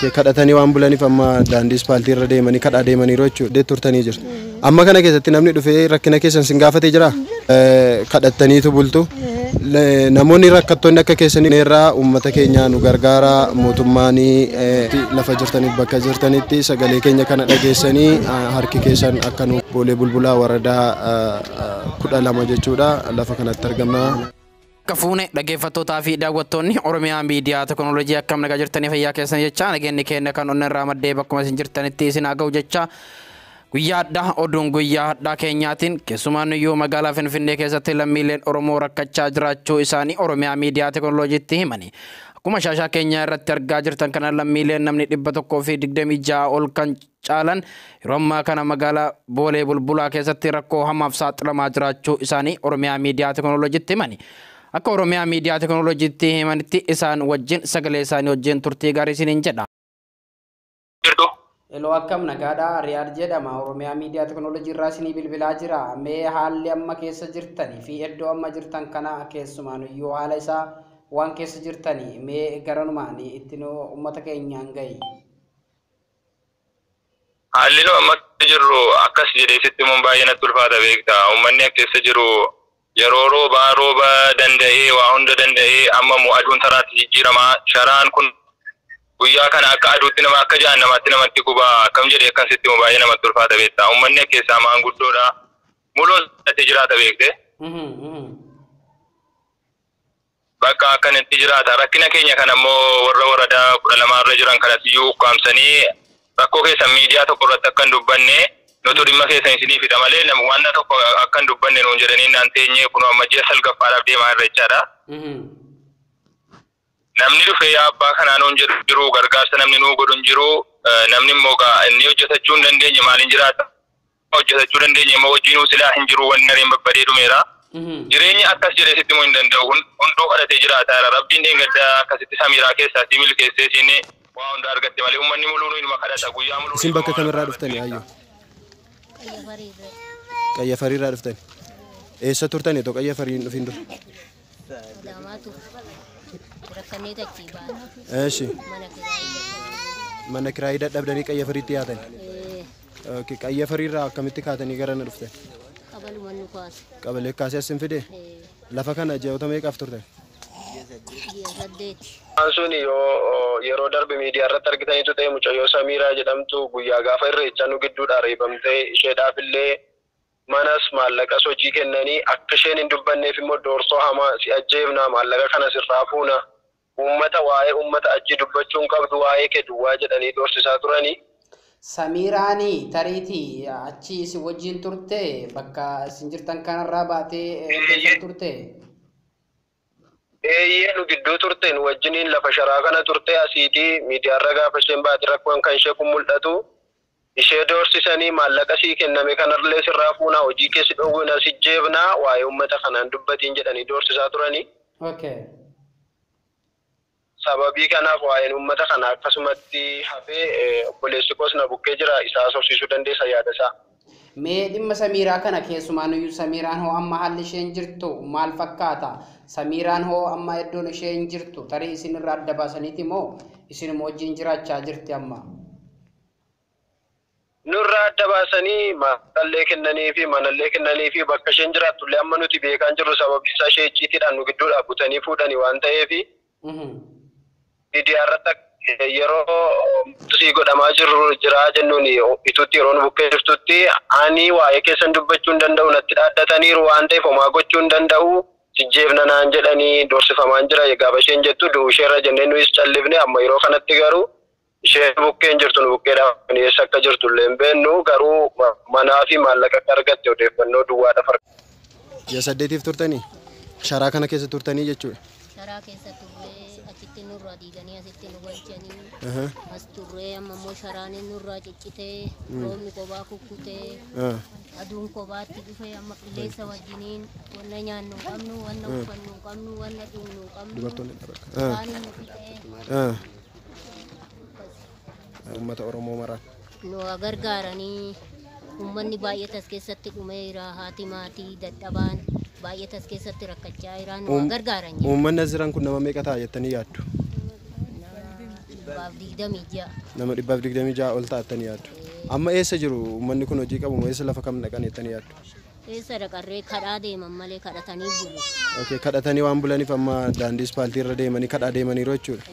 Okay, kadhatanii waan bulaniif amma daandii ispaaltii irra deemanii kadhaa deemaniiru jechuudha. Turtanii jirtu. Amma kana keessatti namni dhufee rakkina keessan sin gaafatee jiraa? Kadhattaniitu bultu. Namoonni rakkattoonni akka keessanii irraa uummata keenya nu gargaara mootummaan lafa jirtaniif bakka jirtanitti sagalee keenya kana dhageessanii harki keessan akka nu Boolee Bulbulaa waradaa 12 jechuudha lafa kanatti argamna. Akka fuune dhaggeeffattootaa fi daawwattoonni Oromiyaa Miidiyaa Teknooloojii akkam nagaa jirtanii fayyaa keessan jecha nageenyi keenya kan onnee irraa maddee bakkuma isin jirtanitti isin haa ga'u jecha guyyaa addaa oduun guyyaa addaa keenyaatiin keessumaan iyyuu magaalaa Finfinnee keessatti lammiileen Oromoo rakkachaa jiraachuu isaanii Oromiyaa Miidiyaa Teknooloojiitti himani. Akkuma shaashaa keenya irratti argaa jirtan kana lammiileen namni 126 ol kan caalan yeroo ammaa kana magaalaa Boolee Bulbulaa keessatti rakkoo hamaaf saaxilamaa jiraachuu isaanii Oromiyaa Miidiyaa Teknooloojiitti himani. Akka Oromiyaa Miidiyaa Teknooloojiitti himanitti isaan wajjin sagalee isaanii wajjin turtii gaarii isiniin jedha. Jirtu. Hello, akkam nagaadha. Riyaad jedhama. Oromiyaa Miidiyaa Teknooloojii irraa isinii bilbilaa jira. Mee haalli amma keessa jirtanii fi iddoo amma jirtan kana keessumaan iyyuu haala isaa waan keessa jirtanii mee garanumaan itti nu uummata keenyaan gahi. Haalli nu amma jirru akkas jedhee sitti immoo baay'ee natti ulfaata beekta. Uummanni akka keessa jiru yeroo roobaa rooba danda'ee waa hunda danda'ee amma immoo aduun taraatti jijjiiramaa sharaan kun guyyaa kana akka aduutti nama akka jahannamaatti namatti gubaa akkam jedhee akkasitti immoo baay'ee namatti ulfaata beekta. Uummanni akka keessaa maanguddoodha. Muluun sadatti jiraata beekte. Bakka akkanatti jiraata. Rakkina keenya kana immoo warra waradaa 12 irra jiran kanas iyyuu ukkaamsanii rakkoo keessan miidiyaa tokko irratti akka hin dubbanne nutu dhimma keessan isinii fida malee nama wanta tokko akka hin dubbanne nuun jedhanii naan teenyee kunoo amma ji'a salgaffaadhaaf deemaa irra jechaadha. Namni dhufee yaa abbaa kanaa nuun jedhu jiru gargaarsa namni nuu godhu hin jiru namni immoo gaa inni hojjetachuu hin dandeenye maaliin jiraata hojjetachuu dandeenye immoo hojii nuu silaa hin jiru wanni nareen babbadee dhumeera. Jireenyi akkas jedhee sitti immoo hin danda'u hunduu kadhatee jiraata jira rabbiin dheengaddaa akkasitti samiiraa keessaa si milkeessee siin waa hunda argatte malee uummanni muluun inuma kadhata guyyaa muluun. Isin bakka kamirraa dhuftani ayyoo? Qayya Fariirraa dhuftani. Eessa turtani otoo Qayya Farii hin dhufin dura? Adaamaa turre. Rakkannee achii baane. Eeshi. Mana kiraayii. Mana kiraayii dadhabdanii Qayya Fariitti yaatani? Ee. Okay, Qayya Fariirraa akkamitti kaatanii gara na dhuftan? Qabaluma nu kaase. Qabalee kaasee as sin fidee? Ee. Lafa kana ji'oota meeqaaf turtan? Ji'a 8. Waan sun yoo yeroo darbe miidiyaa irratti argitaniitu ta'e mucayyoo Samiiraa jedhamtu guyyaa gaafa irreechaa nu gidduudhaa reebamtee isheedhaaf illee manas maallaqas hojii kennanii akka isheen hin dubbanneef immoo doorsoo hamaa si ajjeefna maallaqa kana sirraa fuuna uummata waa'ee uummata achi dubbachuu hin qabdu waa'ee kee duwwaa jedhanii doorsisaa turanii. Samiiraani tariitii achi isin wajjin turte bakka isin jirtan kanarraa baatee iddoo san turte. Eeyyee nu gidduu turte nu wajjiniin lafa sharaa kana turte asiitii miidiyaarra gaafa isheen baate rakkoon kan ishee kun mul'atu ishee doorsisanii maallaqa sii kenname kanarlee sirraa fuunaa hojii keessi dhoowwina si jeefnaa waa'ee uummata kanaan dubbatiin jedhanii doorsisaa turanii. Okay. Sababii kanaaf waa'een uummata kana akkasumatti hafee obboleessi koos na bukkee jira isaa sobsiisuu dandeessa yaada isaa. Mee dhimma Samiiraa kana keessumaan iyyuu Samiiraan hoo amma haalli isheen jirtu maal fakkaata? Samiiraan hoo amma iddoon isheen jirtu tarii isin irraa adda baasaniiti moo isinuma wajjin jiraachaa jirti amma? Nurraa adda baasanii maallee kennanii fi manallee kennanii fi bakka isheen jiraattu illee amma nuti beekaan jirru sababii isaa ishee icciitiidhaan nu gidduudhaa butanii fuudhanii waan ta'eef miidiyaa irratti yeroo sii godhamaa jirru jiraa jennuun itutti yeroo nu bukkee jirtutti ani waa'ee keessan dubbachuu hin danda'u natti dhaaddataniiru waan ta'eef homaa gochuu hin danda'u sijjeefna naan jedhanii doorsifamaan jira gaafa isheen jettu du'u isheerra jennee nuyis callifne amma yeroo kanatti garuu isheen bukkeen jirtu nu bukkeedhaan eessa akka jirtu illee hin beeknu garuu manaa fi maallaqa akka argatte odeeffannoo duwwaadha farka. Ji'a 8 turtanii sharaa kana keessa turtanii jechuudha. Sharaa keessa turree achitti nurraa diiganii asitti nu galchanii as turree amma immoo sharaan nurraa ciccitee roobni kophaa kukkutee aduun kophaatti dhufee amma qilleensa wajjiniin wanna nyaannu hin qabnu wanna uffannu hin qabnu wanna dhugnu hin qabnu Dubartoonni dhaabata. Waan nu fixee. Uummata Oromoo maraan. Nu gargaaranii uummanni baay'ee as keessatti dhumeera haati maatii dadhabaan baay'ee as keessatti rakkachaa jira nu gargaaran. Uummanni as jiran kun nama meeqa ta'a jettanii yaaddu? 126. Nama 126 ol ta'attanii yaaddu. Amma eessa jiru uummanni kun hojii qabu eessa lafa kam dhaqan jettanii yaaddu? Eessa dhaqarree kadhaa deeman malee kadhatanii bulu. Okay, kadhatanii waan bulaniif amma daandii ispaaltii irra deemanii kadhaa deemaniiru jechuudha.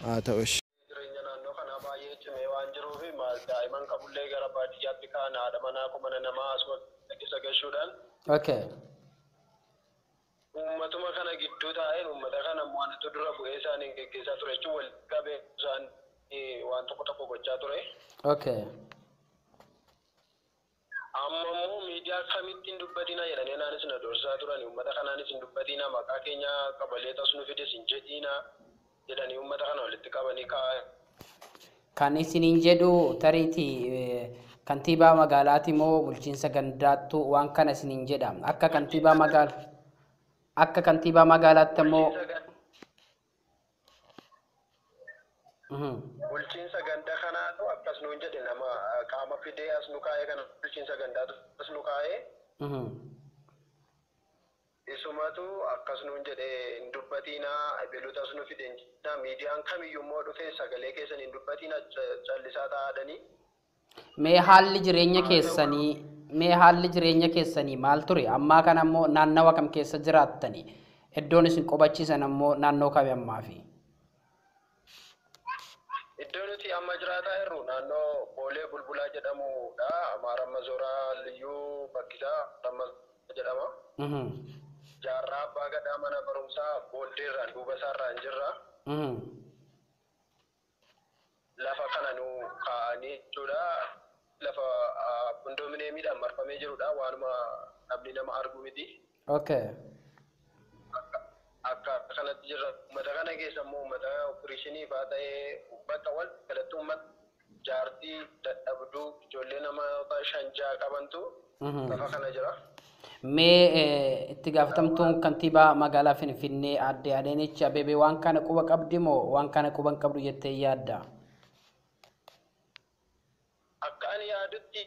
Haa ta'u ishi. Jireenya naannoo kanaa baay'ee cimee waan jiruuf maal daa'imman qabullee gara baadiyyaatti kaan haadha manaa mana namaa asuma keessa gashuudhaan Okay. uummatuma kana gidduu taa'een uummata kana waantu dura bu'ee isaaniin geggeessaa ture jechuun wal qabee isaan waan tokko tokko gochaa ture. Okay. Amma immoo miidiyaa kamitti hin dubbatina jedhanii naanis na doorsisaa turan uummata kanaanis hin dubbatina maqaa keenya qabalee tas nu fides hin jedhina jedhanii uummata kana walitti qabanii kaa'an. Kan isiniin jedhu tariitii kantiibaa magaalaati moo bulchiinsa gandaattu waan kana isiniin jedha. Akka kantiibaa magaalaatti immoo Bulchiinsa ganda kanaatu akkas nuun jedhe nama qaama fidee as nu kaa'e kana bulchiinsa gandaatu as nu kaa'e isumatu akkas nuun jedhe hin dubbatinaa beelota as nu fide hin jedhinaa miidiyaan kamiyyuu immoo dhufee sagalee keessan hin dubbatinaa callisaa taa'anii. Mee haalli jireenya keessanii maal ture? Ammaa kana immoo naannawa kam keessa jiraattani? Iddoon isin qubachiisan ammoo naannoo kami ammaafi? Iddoo nuti amma jiraataa jirru naannoo Boolee Bulbulaa jedhamudha. Amaaraa Mazooraa Liyyuu Bakkisaa jedhama. Jaarraa Abbaa Gadaa mana barumsaa booddeerraan duuba isaarraan jirra. Lafa kana nu kaa'anii jechuudha. Lafa kondominiyeemiidhaan marfamee jirudha. Waanuma dhabni nama argu miti. Okay. Akka kanatti jirra. Uummata kana keessa immoo uummata opereeshinii fa'aa ta'ee bakka wal galatti uummata jaartii dadhabduu ijoollee namoota 5-6 qabantu lafa kana jira. Mee itti gaafatamtuun kantiibaa magaalaa Finfinnee aadde Adaanech Abeebee waan kana quba qabdi moo waan kana quba hin qabdu jettee yaadda? Akka ani yaadutti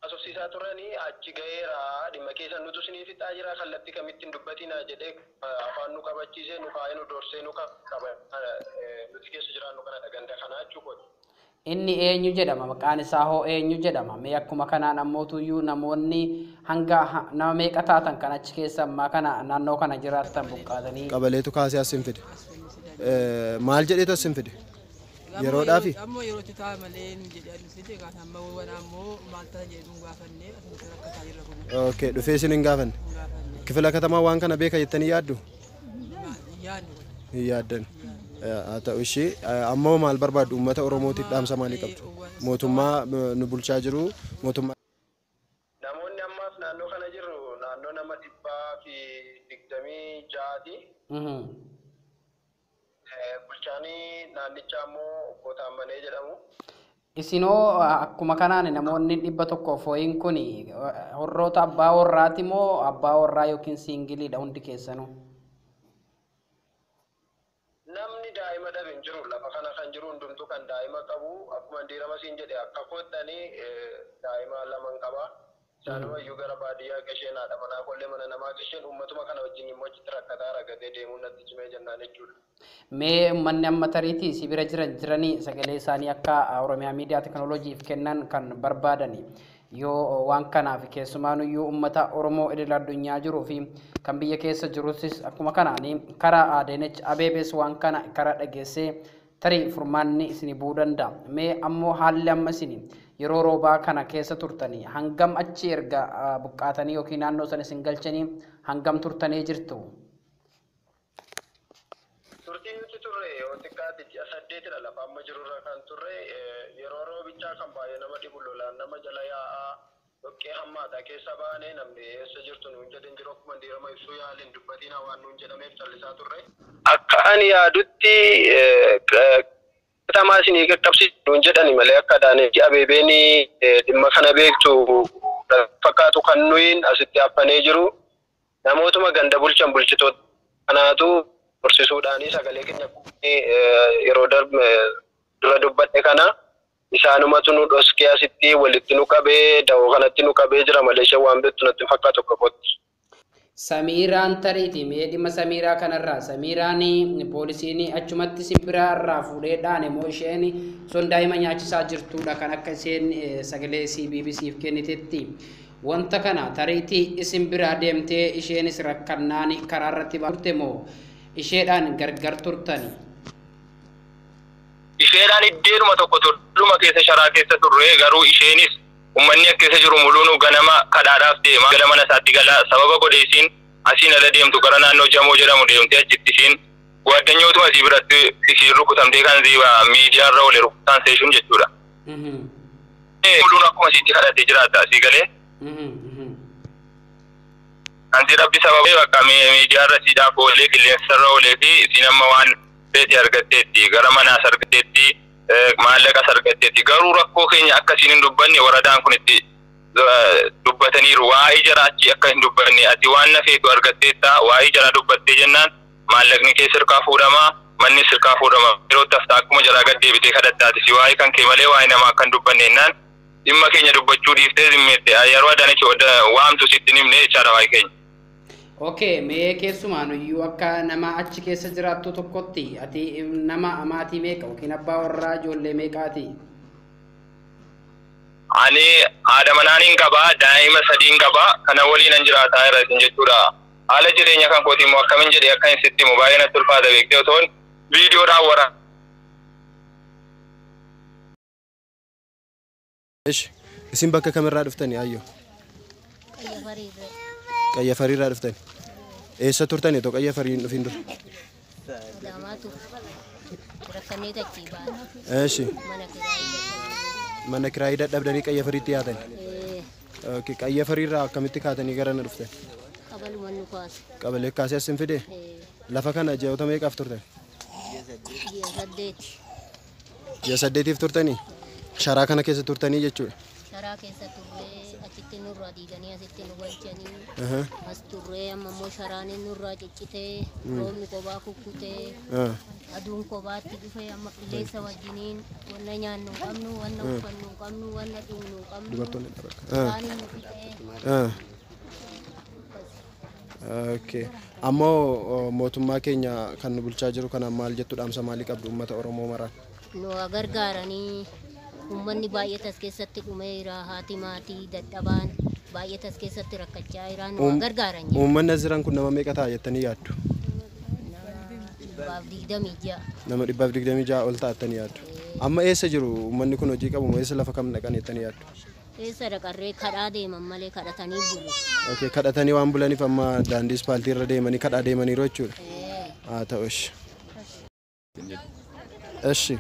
asoosiisaa turanii achi ga'eera dhimma keessan nutu isinii fixaa jira kallattii kamitti hin dubbatinaa jedhee afaan nu qabachiisee nu kaa'ee nu doorsee nu qaba nuti keessa jiraannu kana ganda kanaa jechuudha. Inni eenyu jedhama? Maqaan isaa hoo eenyu jedhama? Mee akkuma kanaan ammootuyyuu namoonni hanga nama meeqa taatan kan achi keessa ammaa kana naannoo kana jiraattan buqqaatanii. Qabaleetu kaasee as hin fide. Maal jedheetu as hin fide? Yeroodhaafi? Ammoo yerootti ta'a malee nu jedhee nu fide kan amma waan ammoo maal ta'a jedhee nu gaafannee asumatti rakkataa jirra kun. Okay, dhufee isin hin gaafanne. Kifila katamaa waan kana beeka jettanii yaaddu? Yaadnu. Hin yaaddan. Haa ta'u ishee ammoo maal barbaaddu uummata Oromootiif dhaamsa maalii qabdu? Mootummaa nu bulchaa jiru mootummaa. Namoonni ammaaf naannoo kana jirru naannoo nama 126ti. Bulchaanii naannichaa immoo obbo Taammanee jedhamu. Isinoo akkuma kanaan namoonni 100 fooyin kun horroota abbaa warraati moo abbaa warraa yookiin siingiliidha hundi keessanuu? Namni daa'ima dhabe hin jiru. Lafa kana kan jiru hundumtuu kan daa'ima qabu akkuma diirama siin jedhe akka koottanii daa'ima lama qaba. Isaanuma iyyuu gara baadiyyaa gasheen haadha manaa kollee mana namaa gasheen uummatuma kana wajjin immoo achitti rakkataa ragatee deemuun natti cimee jennaan jechuudha. Mee uummanni amma tariitii si bira jiranii sagalee isaanii akka Oromiyaa Miidiyaa Teekinooloojiif kennan kan barbaadani yoo waan kanaaf keessumaanuyyuu uummata Oromoo idil addunyaa jiruu fi kan biyya keessa jirutis akkuma kanaan karaa Adaanech Abeebees waan kana karaa dhageessee tarii furmaanni isin bu'uu danda'a. Mee ammoo haalli amma isin yeroo roobaa kana keessa turtanii hangam achi erga buqqaatanii yookiin naannoo sana isin galchanii hangam turtanii jirtu? Turtiin nuti turre yoo xiqqaate ji'a 8dha lafa amma jirurra kan turre yeroo roobichaa kan baay'ee nama dhibu lolaan nama jala yaa'aa dhoqqee hammaata keessa baanee namni eessa jirtu nuun jedhin jiru akkuma diirama ibsuu yaaliin dubbatiin waan nuun jedhameef callisaa turre. Akka ani yaadutti katamaa isinii qaqqabsiisu nuun jedhani malee akka Adaanech Abeebeen dhimma kana beektu fakkaatu kan nuyin asitti affanee jiru namootuma ganda bulchan bulchitoota kanaatu horsiisuudhaanii sagalee keenya yeroo dura dubbadhe kana isaanumatu nu dhoskee asitti walitti nu qabee dawoo kanatti nu qabee jira malee ishee waan beektu natti fakkaatu akka kootti. Samiiraan tariiti mee dhimma Samiiraa kanarraa Samiiraan poolisiin achumatti simbiraa irraa fuudhee dhaane moo isheen son daa'ima nyaachisaa jirtudha kan akka isheen sagalee CBBCf kennitetti. Wanta kana tariitii isin biraa deemtee isheenis rakkannaan karaa irratti turte moo isheedhaan gargar turtani? Isheedhaan iddeeduma tokko turre keessa sharaa keessa turre garuu isheenis ummanni akka keessa jiru muluun ganama kadhaadhaaf deema. Gara mana isaatti gala sababa godhe isiin asiin ala deemtu gara naannoo Jamoo jedhamu deemtee achitti isiin gwaaddanyootuma isii biratti isiin rukutamtee kan ziiba miidiyaarra oole rukutaan seeshuun jechuudha. Muluun akkuma isiitti kadhatee jiraata asii galee. Anti rabbi sababa bakka miidiyaarra siidhaaf oolee qilleensarra oolee fi isiin amma waan feete argatteetti gara manaas argatteetti maallaqas argatteetti garuu rakkoo keenya akkasiin hin dubbanne waradaan kun itti dubbataniiru waa'ee jara achi akka hin dubbanne ati waan na feetu argatteetta waa'ee jara dubbattee jennaan maallaqni kee sirkaa fuudhama manni sirkaa fuudhama yeroo taftaa akkuma jaraa gad deebitee kadhattaati si waa'ee kan kee malee waa'ee namaa akka hin dubbanne jennaan dhimma keenya dubbachuu dhiiftee zimmeette yeroo adaan waamtu sitti hin himne jechaadha waa'ee keenya. Okay, mee keessumaan iyyuu akka nama achi keessa jiraattu tokkotti ati nama maatii meeqa yookiin abbaa warraa ijoollee meeqaati? Ani haadha manaa qabaa, daa'ima 3 qabaa, kana waliin an jiraataa jira isin jechuudha. Haala jireenya kan kooti immoo akkamiin jedhee akka hin sitti himu baay'ee natti ulfaata beektee otoon viidiyoodhaan wara. Isin bakka kamirraa dhuftani ayyoo? Qayya fariirraa dhuftani. Eessa turtani otoo qayya fariin dhufin dura? Eeshi. Mana kiraayii dadhabdanii qayya fariitti yaatani? Okay, qayya fariirraa akkamitti kaatanii gara na dhuftan? Qabalee kaasee as hin fidee? Lafa kana ji'oota meeqaaf turtan? Ji'a 8 turtanii? Sharaa kana keessa turtanii jechuudha? Sharaa keessa turree achitti nurraa diiganii asitti nu galchanii as turree amma immoo sharaan nurraa ciccitee roobni kophaa kukkutee aduun kophaatti dhufee amma qilleensa wajjiniin wanna nyaannu hin qabnu wanna uffannu hin qabnu wanna dhugnu hin qabnu sharaan nu fixee. Okay. Ammoo mootummaa keenya kan nu bulchaa jiru kanaan maal jettu dhaamsa maalii qabdu uummata Oromoo maraan? Nu gargaaranii uummanni baay'ee tas keessatti dhumeera haati maatii dadhabaan baay'ee tas keessatti rakkachaa jira nu gargaaran. Uummanni as jiran kun nama meeqa ta'a jettanii yaaddu? 126. Nama 126 ol ta'a jettanii yaaddu. Amma eessa jiru uummanni kun hojii qabu eessa lafa kam dhaqan jettanii yaaddu? Eessa dhaqarree kadhaa deeman malee kadhatanii bulu. Okay, kadhatanii waan bulaniif amma daandii ispaaltii irra deemanii kadhaa deemaniiru jechuudha. Haa ta'u ishi. Ishi.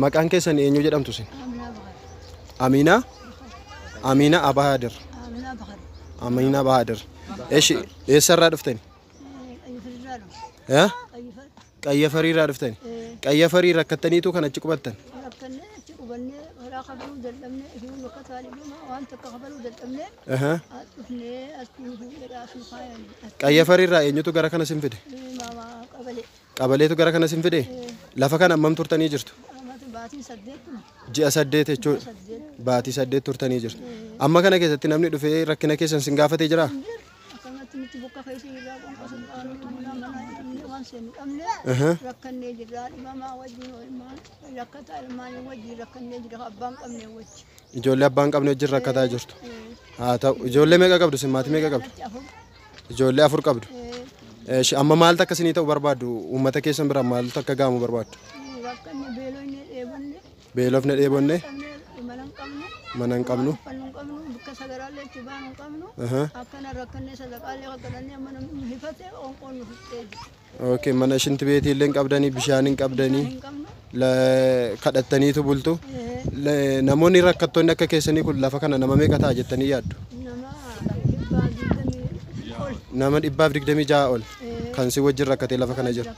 Maqaan keessan eenyu jedhamtu isin? Amina? Amina Abahadir. Amina Bahadir. Eshi eessarraa dhuftani? Qayya fariirraa dhuftani? Qayya farii rakkattaniitu kan achi qubattan? Qayya fariirraa eenyutu gara kana sin fide? Qabaleetu gara kana sin fide? Lafa kana hammam turtanii jirtu? Ji'a 8 jechuudha. Baatii 8 turtanii jirtu. Amma kana keessatti namni dhufee rakkina keessan sin gaafatee jiraa? Ijoollee abbaan qabne wajjin rakkataa jirtu. Haa ta'u ijoollee meeqa qabdu sin maatii meeqa qabdu? Ijoollee 4 qabdu. Amma maaltu akka isinii ta'u barbaaddu? Uummata keessan biraa maaltu akka ga'amu barbaaddu? Beelofne dheebonne mana hin qabnu Okay, mana shinti beetii illee hin qabdanii bishaan hin qabdanii kadhattaniitu bultu. Namoonni rakkattoonni akka keessanii kun lafa kana nama meeqa ta'a jettanii yaaddu? Nama 126 ol kan si wajjin rakkatee lafa kana jiru.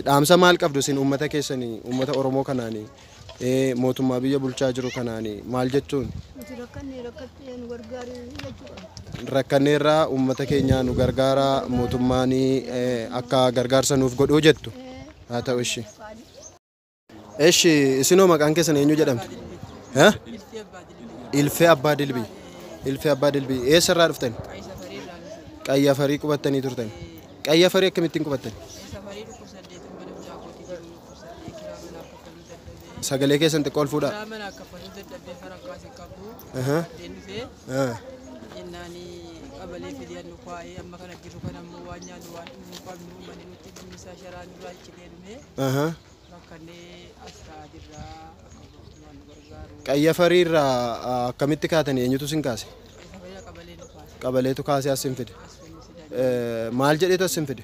Dhaamsa maal qabdu isin uummata keessanii uummata Oromoo kanaanii mootummaa biyya bulchaa jiru kanaanii maal jechuun? Rakkanneerraa uummata keenya nu gargaara mootummaan akka gargaarsa nuuf godhuu jettu. Haa ta'u ishi. Ishi isinoo maqaan keessan eenyu jedhamtu? Ilfee Abbaa Dilbii. Ilfee Abbaa Dilbii. Eessarraa dhuftan? Qayyi safarii irraa dhufe. Qayya Afarii qubattanii turtan. Qayya Afarii akkamittiin qubattan? Safarii dhukkubsaddeetu mana mucaa kootii jiru dhukkubsaddee kiraa manaa kaffaluu dadhabee. Sagalee keessan xiqqoo ol fuudhaa. Kiraa manaa kaffaluu dadhabee farankaas hin qabu. Aha. Addeen dhufee Ah. jennaani qabalee fidee nu kaa'ee amma kana jiru kana ammoo waan nyaannu waan dhugnu hin qabnu manni nutti dhummisaa sharaa nurraa cilee dhume Aha. rakkannee as taa'aa jirra akka mootummaan nu gargaaru. Qayya Afarii irraa akkamitti kaatanii eenyutu sin kaase? Qayyi safarii qabalee nu kaase. Qabaleetu kaasee as sin fide. As nu fidan. Maal jedheetu as sin fide?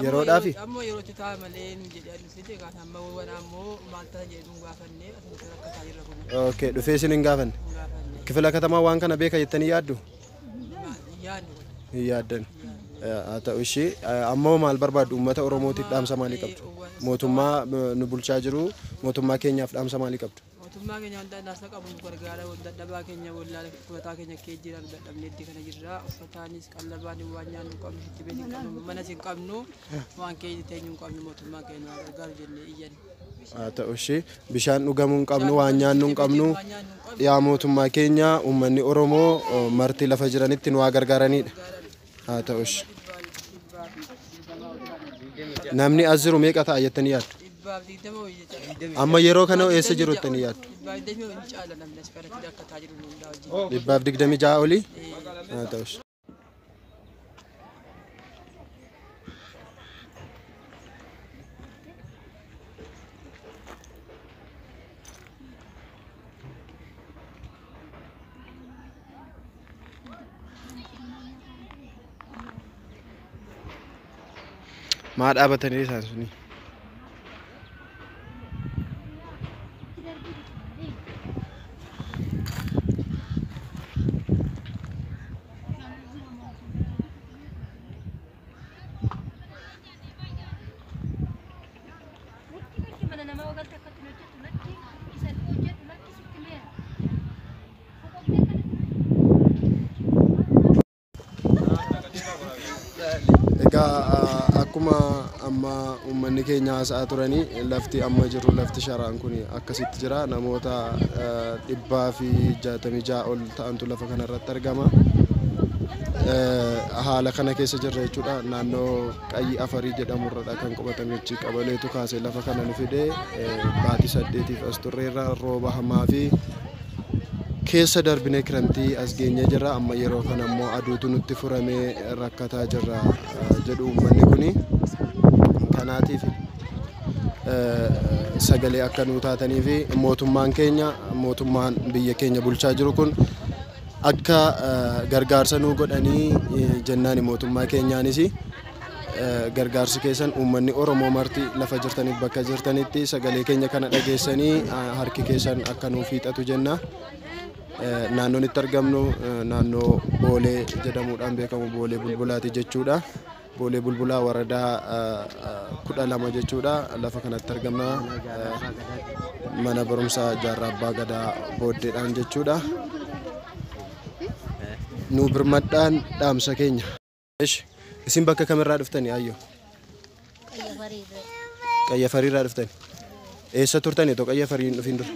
Yeroodhaafi? Ammoo yerootti ta'a malee nu jedhee nu fide gaaf amma waan ammoo maal ta'a jedhee nu gaafannee asumatti rakkataa jirra kun. Okay, dhufee isin hin gaafanne. Nu gaafanne. Kifila katamaa waan kana beeka jettanii yaaddu? Yaadnu. Hin yaaddan. Haa ta'u ishee ammoo maal barbaaddu uummata Oromootiif dhaamsa maalii qabdu? Mootummaa nu bulchaa jiru mootummaa keenyaaf dhaamsa maalii qabdu? Mootummaa keenya wanta naasa qabu nu gargaara dadhabaa keenya wallaala fudhataa keenya kee jira nu dadhabnee itti kana jirra uffataanis qallabaan waan nyaannu hin qabnu itti beeku hin qabnu manas hin qabnu waan keenya teenyu hin qabnu mootummaa keenya nu gargaaru jennee iyyanne. Haa ta'u ishee bishaan dhugamuu hin qabnu waan nyaannu hin qabnu yaa mootummaa keenya uummanni Oromoo marti lafa jiranitti nu haa gargaaranidha. Haa ta'u ishee. Namni as jiru meeqa ta'a jettanii yaaddu? 120 wayii jecha. Amma yeroo kana eessa jiru jettanii yaaddu? 120 wayii caala namni as kanatti rakkataa jiru nu hundaa wajjin. 126 olii? Haa ta'u ishee. Maa dhaabatanii isaan suni? Mana namaa waggalta akkatti hojjetu lakki isa hojjetu lakki sitti meera. Egaa akkuma amma uummanni keenya haasa'aa turanii lafti amma jiru lafti sharaan kun akkasitti jira namoota 166 ol ta'antu lafa kanarratti argama. Haala kana keessa jirra jechuudha naannoo Qayyi Afarii jedhamurradha kan qubatame achi qabaleetu kaasee lafa kana nu fide baatii 8 as turreerra rooba hamaa fi keessa darbinee kiramtii as geenyee jirra amma yeroo kana immoo aduutu nutti furamee rakkataa jirra jedhu uummanni kuni. Kanaatiif sagalee akka nuu taatanii fi mootummaan keenya mootummaan biyya keenya bulchaa jiru kun akka gargaarsa nuu godhanii jennaani mootummaa keenyaanis gargaarsi keessan uummanni Oromoo marti lafa jirtaniif bakka jirtanitti sagalee keenya kana dhageessanii harki keessan akka nuu fiixatu jenna. Naannoon itti argamnu naannoo Boolee jedhamuudhaan beekamu Boolee Bulbulaati jechuudha. Boolee Bulbulaa waradaa 12 jechuudha. Lafa kanatti argamna mana barumsaa Jaarraa Abbaa Gadaa booddeedhaan jechuudha. Nu birmadhaan dhaamsa keenya. Isin bakka kamirraa dhuftani ayyo? Qayya Fariirra. Qayya Fariirraa dhuftani. Eessa turtani otoo Qayya Farii hin dhufin dura?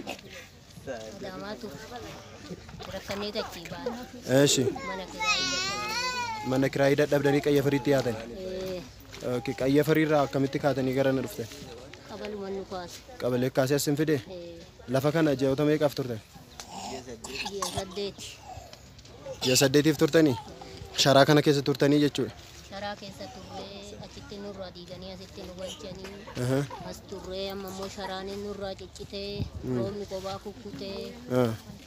Adaamaa turre. Rakkannee achii baane. Eeshi. Mana kiraayii dadhabnee. Mana kiraayii dadhabdanii Qayya Fariitti yaatani? Okay, Qayya Fariirraa akkamitti kaatanii gara na dhuftan? Qabaluma nu kaase. Qabalee kaasee as sin fidee? Lafa kana ji'oota meeqaaf turtan? Ji'a 8. Ji'a 8 turtanii? Sharaa kana keessa turtanii jechuudha? Sharaa keessa turree achitti nurraa diiganii asitti nu galchanii as turree amma immoo sharaan nurraa ciccitee roobni kophaa kukkutee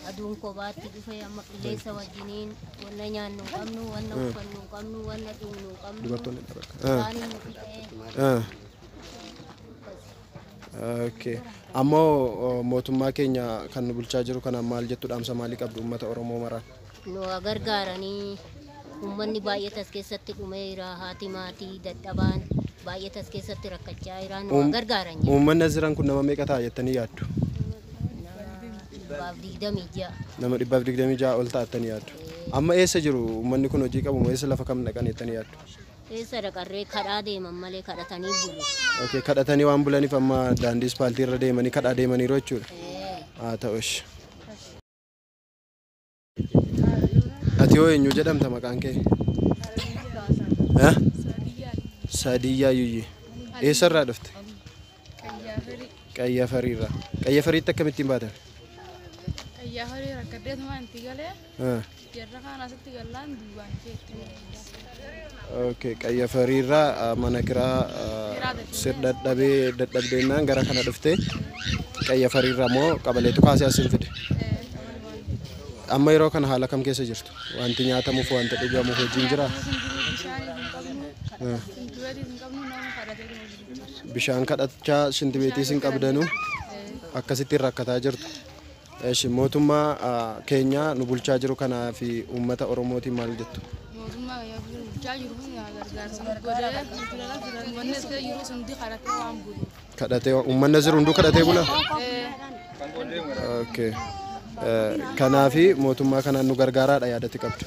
aduun kophaatti dhufee amma qilleensa wajjiniin wanna nyaannu hin qabnu wanna uffannu hin qabnu wanna dhugnu hin qabnu Dubartoonni dhaabata. sharaan nu fixee. Okay. Ammoo mootummaa keenya kan nu bulchaa jiru kanaan maal jettu dhaamsa maalii qabdu uummata Oromoo maraan? Nu gargaaranii uummanni baay'ee as keessatti dhumeera haati maatii dadhabaan baay'ee as keessatti rakkachaa jira nu gargaaran jedhu. Uummanni as jiran kun nama meeqa ta'a jettanii yaaddu? Nama 126. Nama 126 ol ta'a jettanii yaaddu. Amma eessa jiru uummanni kun hojii qabu eessa lafa kam dhaqan jettanii yaaddu? Eessa dhaqarree kadhaa deeman malee kadhatanii bulu. Okay, kadhatanii waan bulaniif amma daandii ispaaltii irra deemanii kadhaa deemaniiru jechuudha. Haa ta'u ishee. Ati hoo eenyu jedhamta maqaan kee? Sadiyyaa Yuyyee. Eessarraa dhufte? Qayyafariirraa. Qayyafariitti akkamittiin baatan? Qayyaafarii rakkaddeetuma itti galee jarra kaan asitti gallaan duubaan keetti. Okay, Qayyafariirraa mana kiraa sir dadhabee dadhabdeennaan gara kana dhufte. Qayyafariirraa immoo qabaleetu kaasee asin fide. Amma yeroo kana haala kam keessa jirtu? Wanti nyaatamuuf wanti dhugamuuf hojiin jiraa? Bishaan kadhachaa shintibeetiis hin qabdanu akkasittiin rakkataa jirtu. Eshi mootummaa keenya nu bulchaa jiru kanaa fi uummata Oromootiin maal jettu? Mootummaa bulchaa jiru kun gargaarsa nu godhee uummanni as keessa jiru hundi kadhatee waan bulu. Kadhatee uummanni as jiru hunduu kadhatee bula? Okay. Kanaafi mootummaa kanaan nu gargaaraadha yaadatti qabdu.